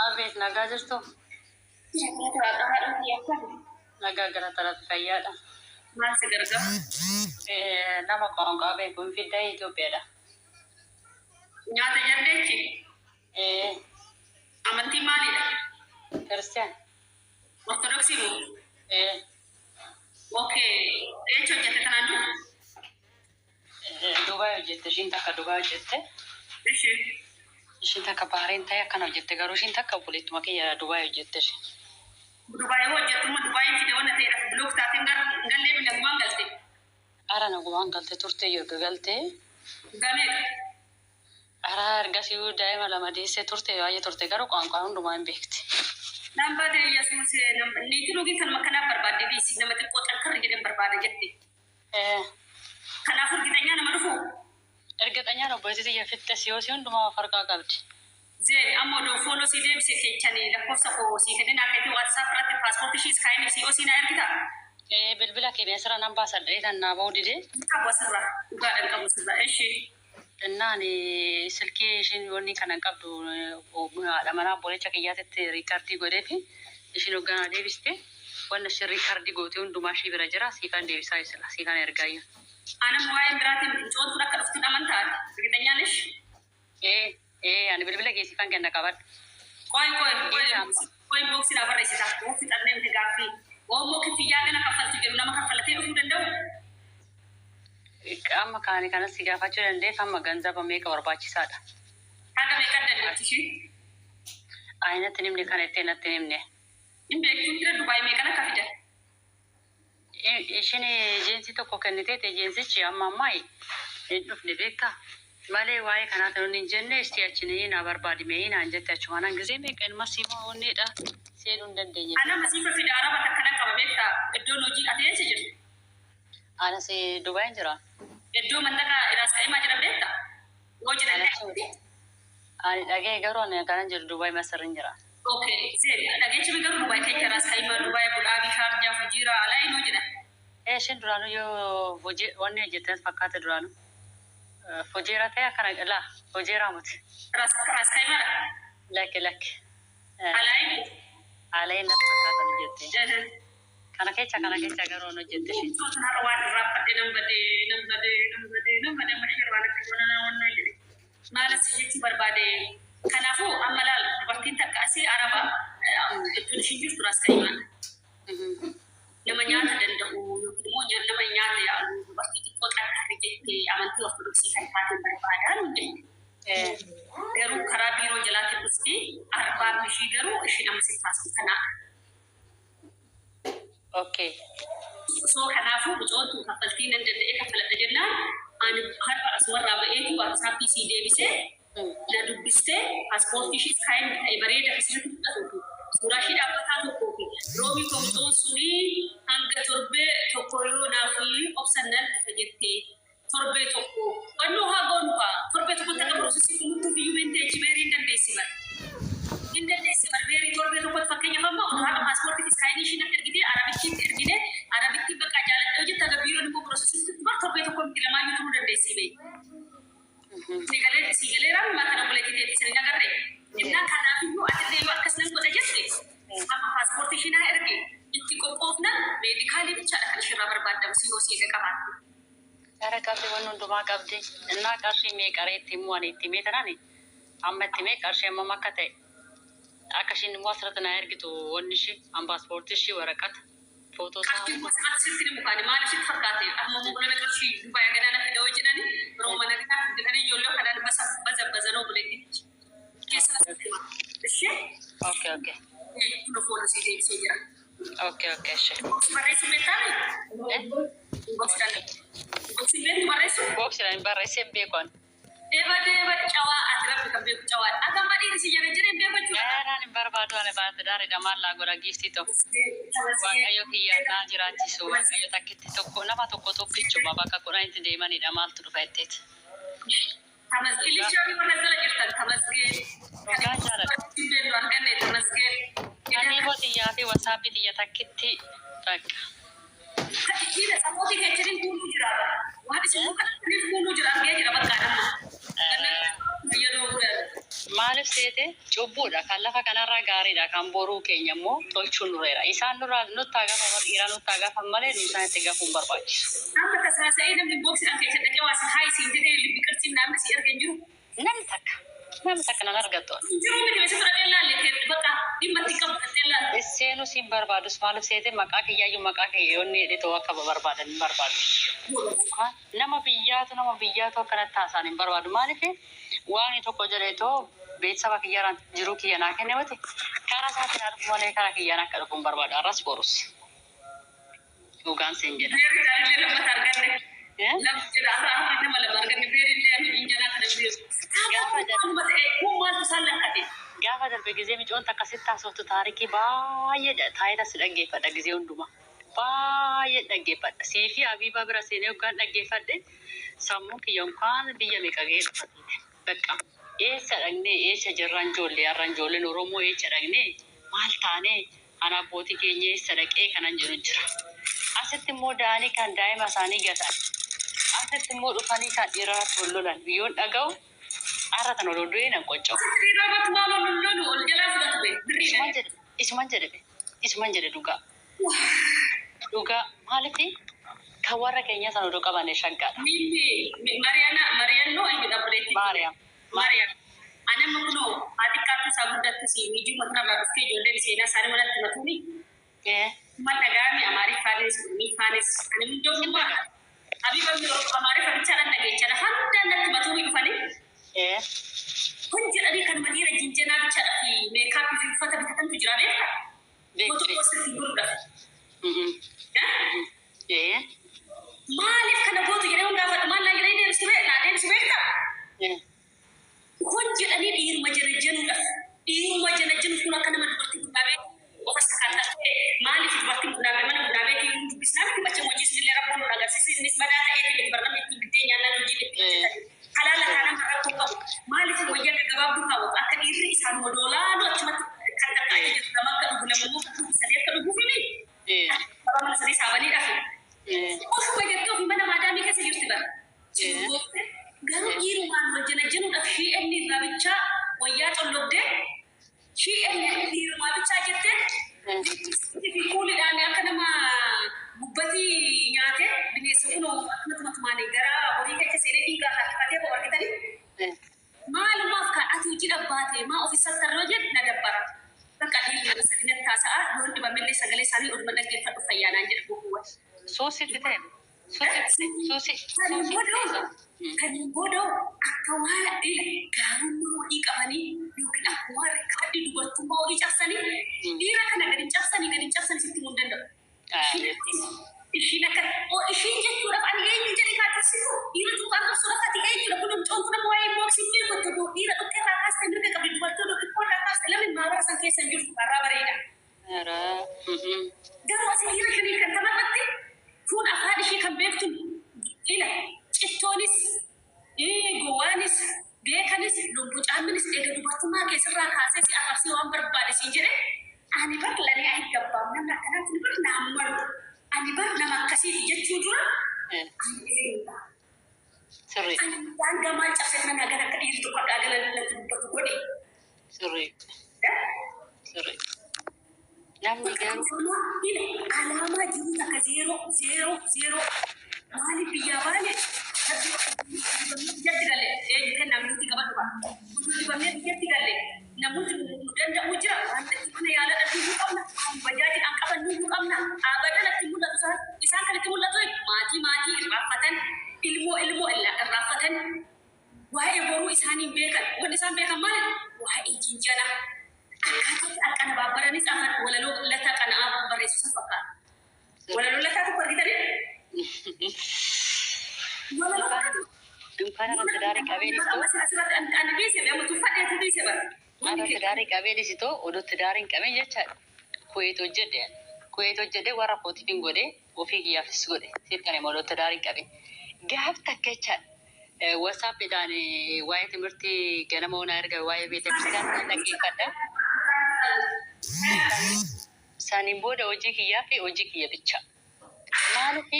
Abeet, nagaa jirtu? Jira galata Waaqaa, haadha kiyya, akkami? Nagaa, galata Rabbi, fayyaadha. Maal si gargaara? Nama qoonqaa beeku hin fiddaa Itoophiyaadha. Nyaata jalleechi? Eh. Amantii maalidha? Kiristiyaan. Ortodoksii moo? Eh. Okay. Eessa hojjette kanaan dura? Dubaay hojjette, ishiin takka Dubaay hojjette. Ishee. Ishiin takka Baareen ta'e akkana hojjette, garuu ishiin takka obboleettuma kiyya Dubaay hojjette isheen. Dubaay hoo hojjettummaa Dubaayin fide waan ta'eedhaaf block taateen gallee nagumaan galte. Ara nagumaan galte turte, erga galtee. Gameeqa? Ara ergasii daa'ima lama deessee turte, baay'ee turte, garuu qaanqaa hundumaa hin beekti. Nan badee Yesuus, niitiin ogiin kanuma akkanaaf barbaadde dhiisi, nama xiqqoo xankarri jedhan barbaada jette. Kanaafuu ergixanyaa nama dhufu. Ergaxanyaan obboleettii tiyya fixxe, siyoosii hundumaa of harkaa qabdi. Zeen amma odoo follow si deebise keechanii lakkoofsa koo sii kennina akka itti WhatsApp irratti paaspoortii ishiis kaayiniif si osii na ergita. Bilbila keenya asirra nan baasadha tan naa ba'uu didee. Qabu asirraa, dhugaadhaan qabu asirraa ishee. Innaan silkii ishiin wanni kana hin qabdu, haadha manaa obbolecha kiyyaatitti record godheefi ishiin hogganaa deebiste, wanna isheen record goote hundumaa ishii bira jira, siifan deebisaa isla siifan ergaayyuu. Anam waa'ee biraatiin coontuun akka dhuftu amantaa ergitanyaanis. Ee, ani bilbila kee siifan kenna, qabadhu. Qoy, qoy, qoy, qoy, box naa barreessita. Woo fixannee miti gaaffii. Oomoo kiffiyyaa gana kaffaltu jedhu, nama kaffalatee dhufuu danda'u. Amma kaani kanas si gaafachuu dandeef, amma ganzaba meeqa barbaachisaadha? Haga meeqa dandeetti ishee? Ani natti himne, kana itti natti himne. Hin beektuun jira Dubaay meeqan akka fidan? Ishiin eejensii tokko kenniteet, eejensichi amma ammaa hin dhufne beektaa? Malee waa'ee kanaati nuni hin jenne, isti achi naa barbaadime naan jette, achumaan gisee meeqa ilma siima onneedha seenuu hin dandeenye. Ana masiifa fida araba takka nan qaba, beektaa? Iddoon hojii ati eessa jirtu? Anas Dubaay jira. Iddoo mallaqa Iraas Ka'imaa jedhan beektaa? Yoo jedhan. Ani dhagee, garuu ani kanan jiru Dubaay Masirrin jira. Okay, zeen dhageechi garuu Dubaay keessa Iraas Ka'imaa, Dubaay, Budaabii, Shaarjaa, Fujiiraa, Alaa inoo jedhan. Isheen duraanuu yoo hojii wanni hojjetan fakkaate, duraanuu Fujiiraa ta'e akkana laa, Fujiiraa miti. Iraas Ka'imaadha. Lakki, lakki. Alaa inoo. Alaa natti fakkaatan hojjette. Kana keessa garuu hin hojjette isheen. Tun har'a waan irraa fadhe, nan badee, nan badee, nan badee, nan badee, amma ishee waan akka goona naa jedhe. Maal asii jechuu barbaade? Kanaafuu amma laal, dubartiin takka asii araba iddoon ishiin jirtu Raas Ka'imaadha. Nama nyaata danda'u yookiin immoo nama nyaata yaalu, dubartii xiqqoo xankarri jettee, amantii Ortodoksii kan taate barbaadaa nu jette. Garuu karaa biiroo jalaatiin dhufti, arbaan ishii garuu ishiin amma si taasisu kanaadha. So kanaafuu mucoon kaffaltii nan danda'ee kaffaladha jennaan, ani har'a asumarraa ba'eetu WhatsAppii sii deebisee na dubbistee, paaspoortii ishiis kaayeen ta'e bareeda asirratti mul'atu suuraa ishii dhaabbataa tokkoo fi roobii komtoon sunii hanga torbee tokko yoo naaf obsan nan dhufa jettee, torbee tokko wannoo haa goonu kaa, torbee tokkotti akka processii xumurtuuf iyyuu meenteechi beerii hin dandeessi bara. Hin dandeessi bara beerii torbee tokkotti. Fakkeenyaaf amma oduu har'a paaspoortii fi iskaayinii ishiin akka ergitee arabittiitti ergine, arabittiin bakka jaaladha hojjette, haga biiroon immoo processii bara torbee tokko miti, lamaayyuu turuu dandeessi bee. Sigalee sigaleeraan mataa obboleettii teetti sin hin agarre. Innaa kanaafiyyuu atillee yoo akkas nan godha jette, amma paaspoortii ishii naa erge, itti qophoofna, medicalii bichaadha kan ishirraa barbaadamu si yoo seega qabaatte. Gara qabdi, wanni hundumaa qabdi. Innaa qarshii meeqa itti immoo ani itti himee tanani amma itti himee, qarshii hammam akka ta'e akka ishiin immoo asirratti naa ergitu, wanni ishii an paaspoortii ishii, waraqata footoo isaa. Qarshiin gosa ati sitti himu kaani maal ishitti fakkaate? Amma mul'ana qarshii Dubaay ganaa na fida hoo jedhani, rooma na ganaa jedhani, ijoollee kanaan basa baza bazanoo obboleettiitti. Keessa na sitti hima. Ishee Okay. Kun follow sii deebisee jira. Okay, ishee. Box barreessuu beektaami? Boxiidhaan. Boxiin beektu barreessuu? Boxiidhaan hin barreessee hin beeku ani. Ebadee ebade, cawaa ati, rabbi kan beeku cawaadha. Ati amma dhiirri si jala jireen beeku jechuudha. Gaaraan hin barbaadu, ani baate daariidha, maal laa godha giiftii tokko. Waaqayyo kiyyaan naa jiraachisu, Waaqayyo takkitti tokko nama tokko tokkichuma bakka 10tti deemanidha, maaltu dhufa jetteeti. Ilichaa warra jala jirtan, tamasgeen. Dhugaa jaaladha. Beeknu arganne, tamasgeen. Ani immoo xiyyaa fi WhatsAppii xiyya takkitti bakka. Dhiira sammootii keessaniin kuuluu jira. Waan isin muka kuuluu jira, argee jira bakka amma. Fayyadoo guddaa. Maaliif seete cubbuudha kan lafa kanarraa gaariidha kan boruu keenya immoo tolchuun nureera. Isaan nurraa nutti haa gaafa dhiiraa nutti haa gaafan malee nu isaan itti gaafuun barbaachisu. Amma tasaasa'ee namni booksiidhaan keessa dhaqee waa si haa isiin jedhee libbi qirtsiin namni si erga hin jiru. Namni takka nan argattu. Jiru miti beeksisa fudhatee laalle bakka dhimma itti qabu fudhatee laalle. Seenuu siin barbaadus maaliif seete maqaa kiyyaayyuu maqaa kiyya yoonni jedhe ta'uu akka barbaadan hin barbaadu. Nama biyyaatu akkanatti haasa'an hin barbaadu. Maaliif waan tokko jedhee too beeksisa kiyyaraan jiruu kiyya naa kenne miti karaa isaatiin arguu malee karaa kiyyaan akka dhufu hin barbaadu. Arras borus. Dhugaan siin jedha. Beerri jaalallee lammata arganne. Lama jedha har'a har'a nama lama arganne beerri illee injanaa kana beeku. Maaluma ta'e kun maaltu isaan lakkate? Gaafa darbe gizee micoon takka sitti haasoftu taarikii baay'ee taayita si dhaggeeffadha gizee hundumaa. Baay'ee dhaggeeffadha. Siifii Abiibaa bira seenee hoggaan dhaggeeffadhe sammuu kiyya unkaan biyya meeqa ga'ee dhufate. Bakka eessa dhaqnee eessa jirran ijoollee har'an ijoolleen Oromoo eessa dhaqnee maal taanee ana abbootii keenya eessa dhaqee kanan jiru jira. Asitti immoo da'anii kan daa'ima isaanii gatan. Asitti immoo dhufanii kan dhiirarratti wal lolan biyyoon dhaga'u har'a tan ol du'ee nan qocca'u. Asitti dhiirarratti maal ol lolu ol jalaa fudhatu be birriidha. Isuman jedhe isuman jedhe isuman jedhe dhugaa. Dhugaa maaliif kan warra keenya sana odoo qabanne shaggaadha. Mimmi Mariana Mariannoo eenyu dhaabbileetti? Maariyaam. Maariyaam. Ani amma kunoo haati qaattu isaa guddattis miijuu matarraa dhuftee ijoolleen seenaa isaanii manatti matuuni. Mal dhagaame Amaariffaanis Oromiffaanis ani hundoo Habiba Amaariffa bichaadhaan dhageechadha. Handaan natti matuuni dhufanii. Kun jedhanii kanuma dhiira jinjanaa bichaadhaa fi meekaappii fi uffata bitatantu jira beektaa? Mootummaa gosa godhuudhaaf. Maaliif kana gootu jedhee hun gaafadhu maal naa jedhanii deebisu naa deebisu beektaa? Kun jedhanii dhiiruma janajjanuudhaaf. Dhiiruma janajjanuuf kun akka nama dubartii guddaa qofa sakkaatattee maaliif dubartiin guddaa mana guddaa beekee hin dubbisnaa miti macha hojii isinillee rabboon nu agarsiisa innis badaa ta'eef miti barnamni ittiin biddeen nyaannaan hojii itti hojjetan. Halaala taanaan rakkoo qabu. Maaliif wayyaa gaggabaabduu kaawwatu akka dhiirri isaan wadoolaaluu achumatti kan takka ajajatu lama akka dhugu lama immoo dhugu sadii akka dhuguuf himi. Sababa mana sadii saabaniidhaaf. Ofuma jettee ofii mana maadaamii keessa jirti bara. Garuu dhiirumaan wal janajjanuudhaaf shi'eenni irraa bichaa wayyaa collobdee shi'eenni dhiirumaa bichaa jettee fi kuulidhaan akka nama gubbatii nyaate bineensa kun akkumatti matumaan gara horii keessa seenee dhiigaa harkifatee bo'u argitanii maalumaaf kan ati hojii dhabbaate maa ofi sattarroo jedhu na dabbara. Bakka dhiirri nama sadi natti taasa'a yoon dhibamillee sagalee isaanii oduma dhaggeeffadhu fayyaanaan jedha goguuwwan. Suusitti ta'e. Suusi. Kan booda akka waa gaarummaa wayii qabanii yookiin akka waa rikkaaddi dubartummaa wayii cabsanii dhiira kana gadi cabsanii gadi cabsanii sitti himuu hin danda'u. Ishiin akka ishiin jechuudhaaf ani eenyu jedhee kaachisitu dhiira tuqaan qabsuudhaaf ati eenyudha kun mucoon kun amma waa'ee booksii beeku dhiira dhukkee irraa kaaste mirga qabdi dubartii xiqqoo irraa kaaste lamni maabara san keessa hin jirtu karraa bareeda. Garuu asii dhiira shanii kan tamarratti fuun afaan ishee kan beektu ila cittoonis gowwaanis beekanis lubbu caamminis eega dubartummaa keessarraa kaasee si arrabsee waan barbaade siin jedhe ani bar lanee ayi gabbaam namni akkanaatti bar naan malu ani bar nama akkasiiti jechuu dura ani eenyudha. Sirrii. Ani daangaa maal cabsee kana gara akka dhiirri tokko akka galan natti dubbatu godhe. Sirrii. Sirrii. Namni garuu Ila alaamaa jiru takka zero zero zero maaliif biyyaa baane biyyatti galle eenyu kennaa nuti qabadhu ba dibamnee biyyatti galle namooti nu danda'u jira waan itti mana yaala dhabuu nu qabna bajaajiidhaan qabannuu nu qabna abadan itti mul'atu isaan kan itti mul'atu maatii maatii irraanfatan ilmoo ilmoo irraanfatan waa'ee boruu isaanii hin beekan wanni isaan beekan maali waa'ee jinjana akkaataa akkana baabbaranis afaan walaloo lataa qana'aa barreessu isa fakkaata. Walaloo lataa tokko argitanii? Walaloo fakkaatu. Dunkaana irratti daarii qabee dhistoo Asirratti ani dhiise amma tuffadheetu dhiise bara. irratti daarii qabee dhisitoo oduutti daarii hin qabeen jechaadha. Kuweet hojjedhe. Kuweet hojjedhe warra kootiif hin godhe ofii kiyyaafis godhe. Siif kan immoo oduutti daarii hin qabeen. Gaaf takka jechaadha. WhatsAppiidhaan waa'ee timirtii ganama onaa erga waa'ee beeta kiristaanaa dhaggeeffadha. Saniin booda hojii kiyyaa fi hojii kiyya bicha. Maaliif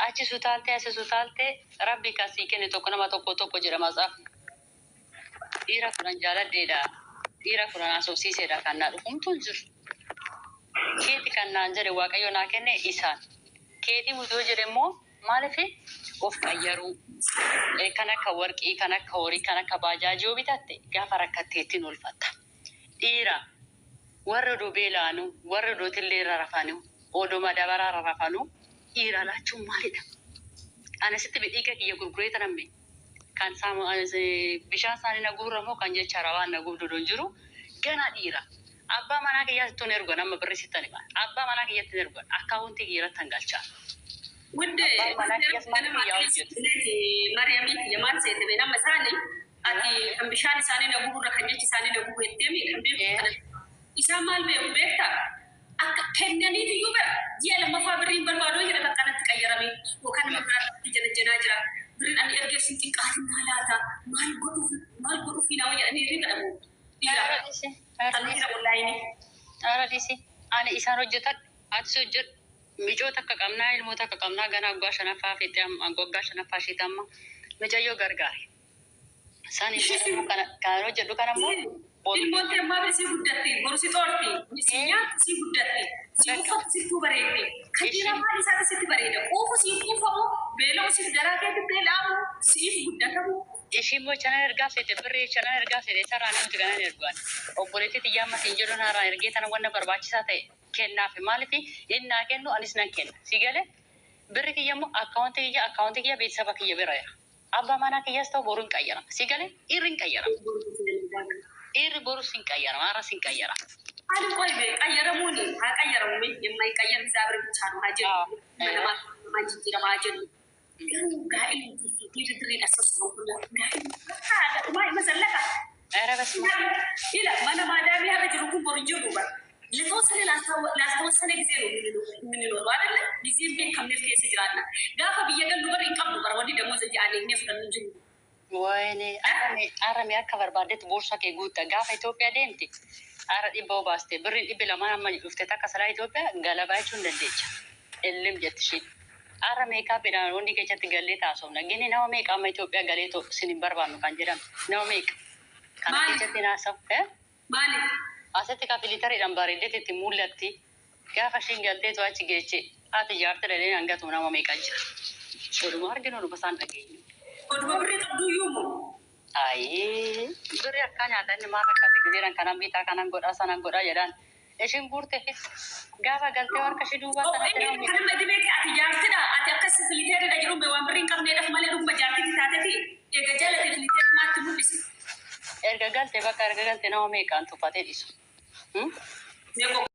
achi sutaaltee asi sutaaltee rabbi kan sii kenne tokko nama tokko tokko jedha matsaafni. Dhiira 10 jaaladheedha. Dhiira 10 haasofsiiseedha kan naa dhufumtu hin jiru. Keeti kan naan jedhe Waaqayyo naa kenne isaan. Keetii mutoo jedhe immoo maaliif of qayyaruu kan akka warqii, kan akka horii, kan akka baajaajii yoo bitatte gaafa rakkattee ittiin oolfatta. Dhiira warra odoo beela'anuu, warra odoo tillee irra rafanuu, odoo madabaraa irra rafanuu dhiira laachuun maalidha? Ani asitti dhiiga kiyya gurguree tanamme kan bishaan isaanii na guurramoo kan jecha rabaan na gubdu hin jiru gana dhiira. Abbaa manaa kiyyaatti tun ergon amma birri sittan hima. Abbaa manaa kiyyatti hin ergon akkaawuntii kiyya irratti hangalchaa. Wunde Abbaan manaa kiyyas maal kiyyaa hojjetu. Maariyaamii kiyya maal seete bee nama isaanii ati kan bishaan isaanii na guurra kan jechi isaanii na guuru jetteemi kan beeku kana. Isaan maal beeku beektaa? Akka kennaniitu iyyuu bara ji'a lammaffaa birriin barbaadoo jedha bakka kanatti qayyarame yookaan nama biraatti janajjanaa jira. Birriin ani ergeef sin xiqqaatin naa laata maal godhuuf maal godhuuf nama jedhanii hirriba dhabu. Dhiira. Ara dhisi, ara Kan dhisi, dhiira wallaayini. ara dhisi. Ani isaan hojjetadhu, atis hojjedhu. Micoo takka qabnaa, ilmoo takka qabnaa, ganaa waggaa shanaffaa fiixee amma waggaa shanaffaa isheeti amma micayyoo gargaare. Isaan immoo kana kan hojjedhu kana immoo boru Ilmoon tee ammaa bira sii guddatti, boru si xoorti, si nyaattu sii guddatti, si bakka uffatu sittuu bareeddi. Kan dhiiraa ishiin maal isaati sitti bareeda? Quufu sii quufamu, beela'u siif garaa keetti beela'amu, siif guddatamu. Ishii immoo chanan ergaa seete birrii chanan ergaa seete isarraa namti kanan erguan. Obboleettii xiyyaa ammas hin jedhu naarraa ergee tana wanna barbaachisaa ta'e kennaaf maaliif inni naa kennu anis nan kenna. Si galee birri kiyya immoo akkaawuntii kiyya beeksisa kiyya bira jira. Abbaa manaa kiyyas ta'u boru hin qayyarama. Si galee dhiirri hin qayyarama. Dhiirri borus hin qayyarama har'as hin qayyarama. Ani ቆይ በ ቀየረሙኒ haa qayyaramu mee የማይቀየር እግዚአብሔር ብቻ ነው haa jedhu nama namaa jijjiirama haa jedhu garuu gaa'ilni dhiirri dirreen asasuma kun gaa'ilni haadha dhumaa ima zallaqa. ኧረ በስመ አብ Ila mana maadaamii har'a jiru kun boru hin jirru bara. ለተወሰነ ላልተወሰነ ጊዜ ነው የምንኖረው አይደለ? ጊዜን beekamneef keessa jiraanna. Gaafa biyya gallu bara hin qabnu bara wanni damooza jedhanii inni fudhannu hin jiru. Wayne arame akka barbaaddetti boorsaa kee guutta gaafa Itoophiyaa deemte ara dhibba obaaste birriin dhibbi lamaan amma dhufte takka salaa Itoophiyaa galabaa jechuu hin dandeecha. Illim jetti ishiin. Ara meekaappiidhaan wanni keessatti gallee taasofna. Gini nama meeqa amma Itoophiyaa galee sin hin barbaannu kan jedhamu nama meeqa. Kana Maaliif? keessatti naasafu. Maaliif? Asitti kaafilitariidhaan bareeddee itti mul'atti gaafa ishiin galteetu achi geeche haati jaartii dhalee hangatu nama meeqa jira. Oduma arginu oduma isaan dhageenyu. Oduma birrii qabdu iyyuu moo? Ayii birri akka nyaatan maal fakkaate gizeeraan kanan bitaa kanan godhaa sanan godhaa jedhaan ishiin guurte gaafa galtee harka ishee duubaa sanatti nama meeqa. Kanuma dhibee kee ati jaartidha. Ati akkas filiteeridha jedhuun waan birrii hin qabneedhaaf malee dhuguma jaartitti taateeti. Eega jaalate filiteerii maatti mul'isi. Erga galte bakka erga galte nama meeqaan tuffatee dhiisu. Meeqoo